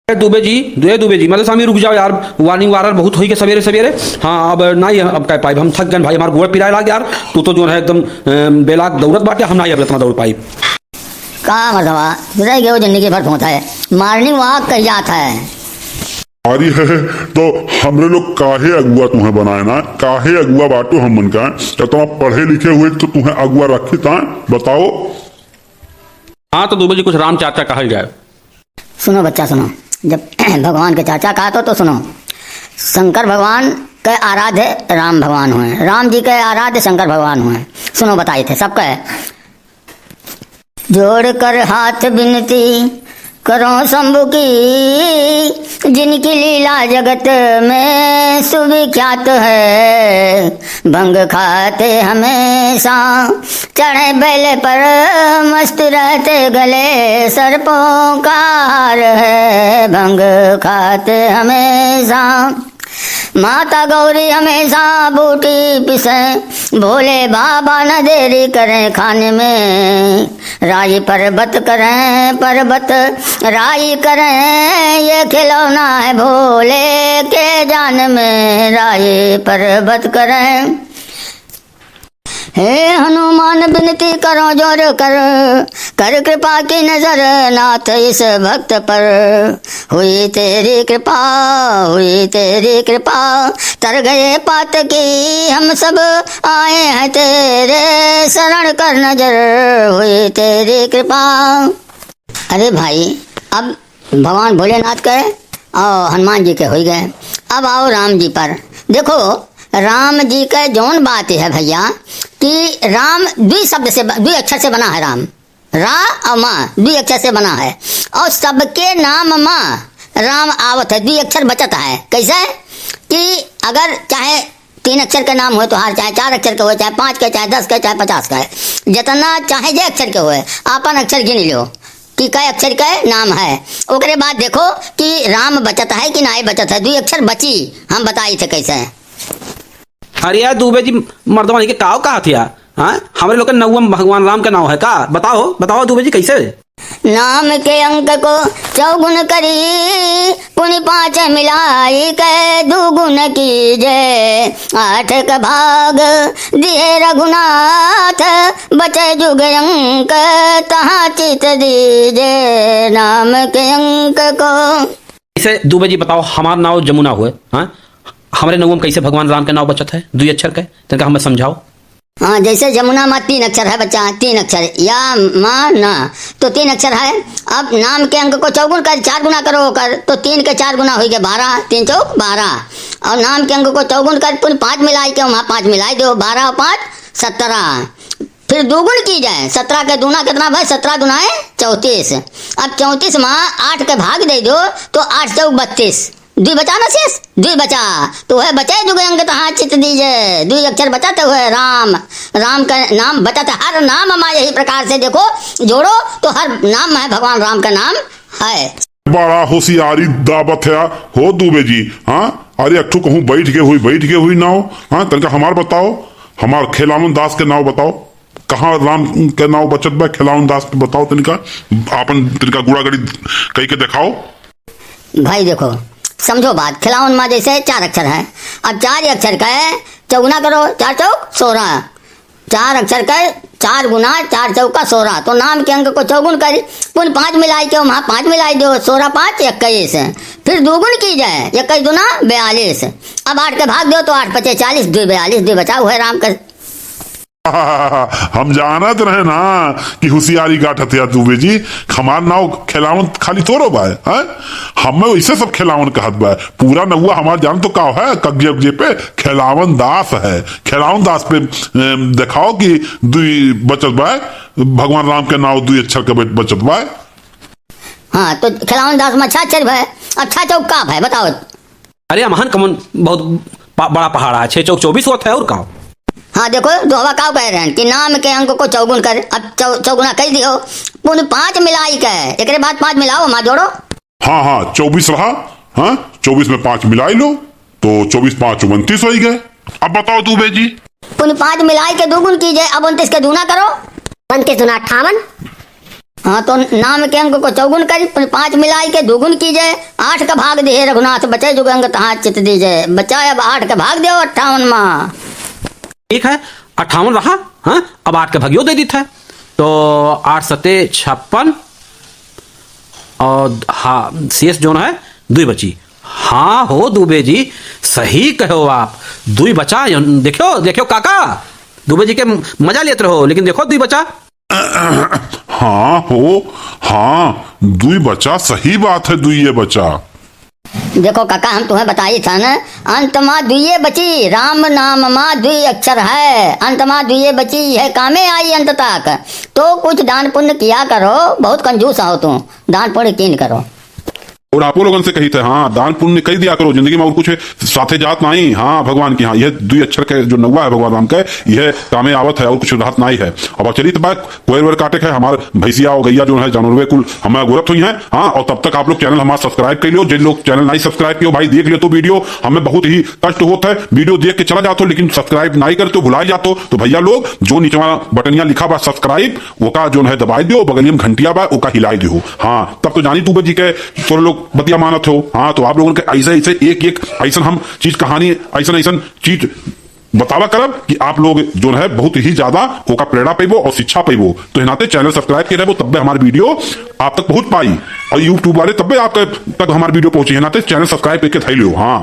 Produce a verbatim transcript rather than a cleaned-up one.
ए दुबे जी, ए दुबे जी, मतलब स्वामी रुक जाओ यार, warning वारन बहुत होई के सवेरे सवेरे। हाँ, अब नाहीं, अब कह पाइब, हम थक गन भाई, हमार गोड़ पिराए लाग यार। तू तो जौन है एकदम, अम, बेलाग दौड़त बाटे, हम नाहीं अब इतना दौड़ पाइब। का मर्दवा, रह गयो जिंदगी भर धोता है, morning walk कही जात है। अरे है, तो हमरे लोग काहे अगुआ तुम्हें बनाए ना, काहे अगुआ बाटो हमन का, जब तुम पढ़े लिखे हुए तो तुम्हें अगुआ रखी ता, बताओ। हाँ, तो दुबे जी कुछ राम चाचा कहल जाए। सुनो बच्चा, सुनो, जब भगवान के चाचा कहा तो, तो सुनो, शंकर भगवान के आराध्य राम भगवान हुए, राम जी के आराध्य शंकर भगवान हुए। सुनो, बताई थे सबके, जोड़कर हाथ विनती करो शंभु की, जिनकी लीला जगत में सुविख्यात है। भंग खाते हमेशा चढ़े बैल पर, मस्त रहते गले सर्पों का हार है। भंग खाते हमेशा माता गौरी हमेशा बूटी पिसे, भोले बाबा न देरी करें खाने में। राई पर्वत करें, पर्वत राई करें, ये खिलौना है भोले के जान में। राई पर्वत करें। हे हनुमान विनती करो जोर कर, कर कृपा की नजर नाथ इस भक्त पर। हुई तेरी कृपा, हुई तेरी कृपा, तर गए पातकी हम सब, आए हैं तेरे शरण कर नजर। हुई तेरी कृपा। अरे भाई, अब भगवान भोलेनाथ के और हनुमान जी के होई गए। अब आओ राम जी पर। देखो, राम जी के जौन बात है भैया, कि राम दुई शब्द से ब-, दुई अक्षर से बना है राम। रा और मा दुई अक्षर से बना है। और सबके नाम मा राम आवत है, दुई अक्षर बचत है। कैसे? कि अगर चाहे तीन अक्षर के नाम होए तोहार, चाहे चार अक्षर के होए, चाहे पाँच के, चाहे दस के, चाहे पचास के, जितना चाहे जे अक्षर के होए, आपन अक्षर गिन लो कि कै अक्षर के नाम है। ओकरे बाद देखो कि राम बचत है कि नाय बचत है, दुई अक्षर बची, हम बताई थे कैसे। अरे यार दुबे जी, मर्दवा के काव कहा थिया? हाँ, हमरे लोग के नौवा में भगवान राम के नाव है का? बताओ, बताओ दुबे जी कैसे? नाम के अंक को चौगुन करी, पुनि पाँच मिलाई के दुगुन कीजे। आठ क भाग दिए रघुनाथ, बचे जुग अंक तहाँ चित दीजे। नाम के अंक को। इसे दुबे जी बताओ, हमार नाव जमुना हुए, हाँ? हमरे नौवा में कैसे भगवान राम के नाव बचत है, दुई अक्षर के? तनका हमें समझाओ। हाँ, जैसे जमुना मा तीन अक्षर है बच्चा, तीन अक्षर, या, मा, ना, तो तीन अक्षर है। अब नाम के अंक को चौगुन कर, चार गुना करो ओकर, तो तीन के चार गुना होई गए बारह, तीन चौक बारह। और नाम के अंक को चौगुन कर, पुन पाँच मिलाई के वहाँ पाँच मिलाई दो, बारह और पाँच सत्रह। फिर दुगुन कीजे, सत्रह के दूना कितना भाई? सत्रह दूना है चौंतीस। अब चौंतीस मा आठ के भाग दे दो, तो आठ चौक बत्तीस। दुई बचा ना शेष, दुई बचा। तो वह बचे जुग अंक तहाँ चित दीजे। दुई अक्षर बचत हुए राम, राम का नाम बचत है। हर नाम मा यही प्रकार से देखो, जोड़ो तो हर नाम मा भगवान राम का नाम है। बड़ा होशियारी दावत है हो दुबे जी, हाँ? अरे अठू कहूँ बैठ के हुई, बैठ के हुई नाव, हाँ? तनका हमार बताओ, हमार खेलावन दास के नाव बताओ। कहाँ राम के नाव बचत बा? खेलावन दास के बताओ तनिका, आपन तनिका गुड़ागड़ी कई के देखाओ। भाई देखो, समझो बात, खेलावन मा जैसे चार अक्षर है, अब चार अक्षर का है, चौगुना करो, चार चौक सोरह, चार अक्षर का है, चार गुना चार चौका सोरह, तो नाम के अंक को चौगुन करी, पुन पाँच मिलाई के वहाँ पाँच मिलाई दो, सोरह पाँच इक्कीस, फिर दुगुन कीजे, इक्कीस दूना बयालीस, अब आठ के भाग दो तो आठ पचे चालीस, दुई बयालीस, दुई बचा हुए राम का। हम जानत रहे ना कि होशियारी गाठत या दुबे जी, हमार नाव खेलावन खाली थोड़ो बा, हैं? हमें वैसे सब खेलावन कहत बा। पूरा नौवा हमार जान तो का है, कब्जे उब्जे पे खेलावन दास है। खेलावन दास पे, एम, देखाओ कि दुई बचत बा, भगवान राम के नाव दुई अक्षर के बच-, बचत बा। हाँ, तो खेलावन दास मा छह अक्षर भए, अब छह चौक का भए, बताओ। अरे अमहन कमन बहुत पा-, बड़ा पहाड़ा है, छह चौक चौबीस होत है और का? हाँ, देखो, दोहवा का कह रहे हैं कि नाम के अंक को चौगुन कर, अब चौ-, चौगुना कह दियो, पुन पाँच मिलाई के, एकरे बाद पाँच मिलाओ, हमार जोड़ो। हाँ, हाँ, चौबीस रहा, हाँ, चौबीस में पाँच मिलाई लो, तो चौबीस पाँच उनतीस होई गए। अब बताओ दुबे जी। पुन पाँच मिलाई के दुगुन कीजे, अब उनतीस के दूना करो। उनतीस दूना अट्ठावन। हाँ, तो नाम के अंक को चौगुन करी, पाँच मिलाई के दुगुन कीजे, आठ का भाग दिहे रघुनाथ, बचे जुग अंक तहाँ चित दीजे। बचा अब आठ का भाग देव अट्ठावन मा। ठीक है, अट्ठावन रहा, हाँ, अब आठ के भगियो दे दीत है, तो आठ सते छप्पन, और हाँ, शेष जोन है, दुई बची। हाँ हो दुबे जी, सही कहो आप, दुई बचा। देखो, देखो काका, दुबे जी के मजा लेत रहो, लेकिन देखो दुई बचा। हाँ हो, हाँ, दुई बचा, सही बात है, दुइये बचा। देखो काका, हम तुम्हें बताई था न, अंत मा दुइये बची, राम नाम मा दुई अक्षर है, अंत मा दुइये बची, यह कामे आई अंत तक। तो कुछ दान पुण्य किया करो, बहुत कंजूस हो तुम, दान पुण्य कीन करो। और आपो लोगन से कही थे, हाँ, दान पुण्य कई दिया करो, जिंदगी में और कुछ साथे जात नाई। हाँ, भगवान की, हाँ, यह दुई अक्षर के जो नौवा है भगवान राम के, यह कामे आवत है, और कुछ रहत नाई है। अब चलित बा, कोयर वेर काटे के है, हमार भैंसिया और गैया जो है, जानवरवे कुल हमें अगोरत हुई हैं। हाँ, और तब तक आप लोग channel हमारा subscribe कर लियो। जिन लोग channel नहीं subscribe कियो भाई, देख लियो तो video, हमें बहुत ही कष्ट होत है, video देख के चला जात हो, लेकिन subscribe नहीं करते हो, भुलाए जात हो। तो भैया लोग, जो नीचे वाला बटनिया लिखा बा subscribe, ओका जो है दबाई दियो, बगलिया में घंटिया बा, ओका हिलाई दियो। हाँ, तब तो जानी दुबे जी के तोर लोग बतिया मानत हो। हाँ, तो आप लोगन के ऐसे, ऐसे एक, एक ऐसन हम चीज, कहानी, ऐसन, ऐसन चीज बतावा करब कि आप लोग जो है बहुत ही ज्यादा ओका प्रेरणा पैबो और शिक्षा पैबो। तो नाते channel subscribe के रहबो, तब्बे हमार video आप तक पहुंच पाई, और YouTube वाले तब्बे आप तक हमार video पहुंची है। नाते channel subscribe करके धै लियो। हाँ,